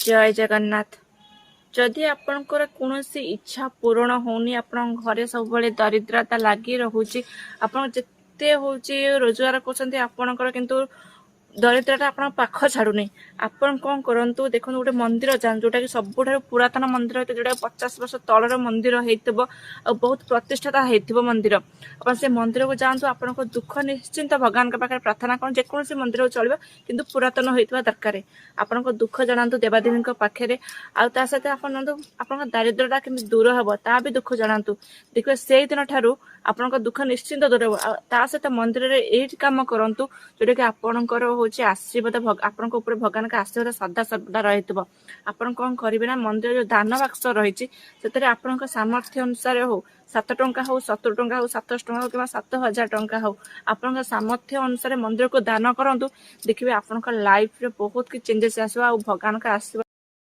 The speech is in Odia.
ଜୟ ଜଗନ୍ନାଥ। ଯଦି ଆପଣଙ୍କର କୌଣସି ଇଚ୍ଛା ପୂରଣ ହଉନି, ଆପଣଙ୍କ ଘରେ ସବୁବେଳେ ଦରିଦ୍ରତା ଲାଗି ରହୁଛି, ଆପଣ ଯେତେ ହଉଛି ରୋଜଗାର କରୁଛନ୍ତି, ଆପଣଙ୍କର କିନ୍ତୁ ଦରିଦ୍ରତା ଆପଣଙ୍କ ପାଖ ଛାଡୁନି, ଆପଣ କଣ କରନ୍ତୁ? ଦେଖନ୍ତୁ, ଗୋଟେ ମନ୍ଦିର ଯାଆନ୍ତୁ, ଯୋଉଟା କି ସବୁଠାରୁ ପୁରାତନ ମନ୍ଦିର ହେଇଥିବ, ଯୋଉଟା 50 ବର୍ଷ ତଳର ମନ୍ଦିର ହେଇଥିବ ଆଉ ବହୁତ ପ୍ରତିଷ୍ଠାତା ହେଇଥିବ ମନ୍ଦିର। ଆପଣ ସେ ମନ୍ଦିରକୁ ଯାଆନ୍ତୁ, ଆପଣଙ୍କ ଦୁଃଖ ନିଶ୍ଚିନ୍ତ ଭଗବାନଙ୍କ ପାଖରେ ପ୍ରାର୍ଥନା କରନ୍ତୁ। ଯେକୌଣସି ମନ୍ଦିର ଚଳିବ, କିନ୍ତୁ ପୁରାତନ ହେଇଥିବା ଦରକାର। ଆପଣଙ୍କ ଦୁଃଖ ଜଣାନ୍ତୁ ଦେବାଦେବୀଙ୍କ ପାଖରେ ଆଉ ତା ସହିତ ଆପଣ ଜଣାନ୍ତୁ, ଆପଣଙ୍କ ଦାରିଦ୍ର୍ୟଟା କେମିତି ଦୂର ହବ, ତା ବି ଦୁଃଖ ଜଣାନ୍ତୁ। ଦେଖିବେ, ସେଇଦିନ ଠାରୁ ଆପଣଙ୍କ ଦୁଃଖ ନିଶ୍ଚିନ୍ତ ଦୂର ହବ। ଆଉ ତା ସହିତ ମନ୍ଦିରରେ ଏଇଠି କାମ କରନ୍ତୁ, ଯୋଉଟାକି ଆପଣଙ୍କର ହଉଛି ଆଶୀର୍ବାଦ, ଆପଣଙ୍କ ଉପରେ ଭଗବାନଙ୍କ ଆଶୀର୍ବାଦ ସଦା ସର୍ବଦା ରହିଥିବ। ଆପଣ କଣ କରିବେ ନା, ମନ୍ଦିର ଯୋଉ ଦାନ ବାକ୍ସ ରହିଛି, ସେଥିରେ ଆପଣଙ୍କ ସାମର୍ଥ୍ୟ ଅନୁସାରେ ହଉ 7 ଟଙ୍କା ହଉ, 70 ଟଙ୍କା ହଉ, 700 ଟଙ୍କା ହଉ କିମ୍ବା 7000 ଟଙ୍କା ହଉ, ଆପଣଙ୍କ ସାମର୍ଥ୍ୟ ଅନୁସାରେ ମନ୍ଦିରକୁ ଦାନ କରନ୍ତୁ। ଦେଖିବେ, ଆପଣଙ୍କ ଲାଇଫରେ ବହୁତ କିଛି ଚେଞ୍ଜେସ୍ ଆସିବ ଆଉ ଭଗବାନଙ୍କ ଆଶୀର୍ବାଦ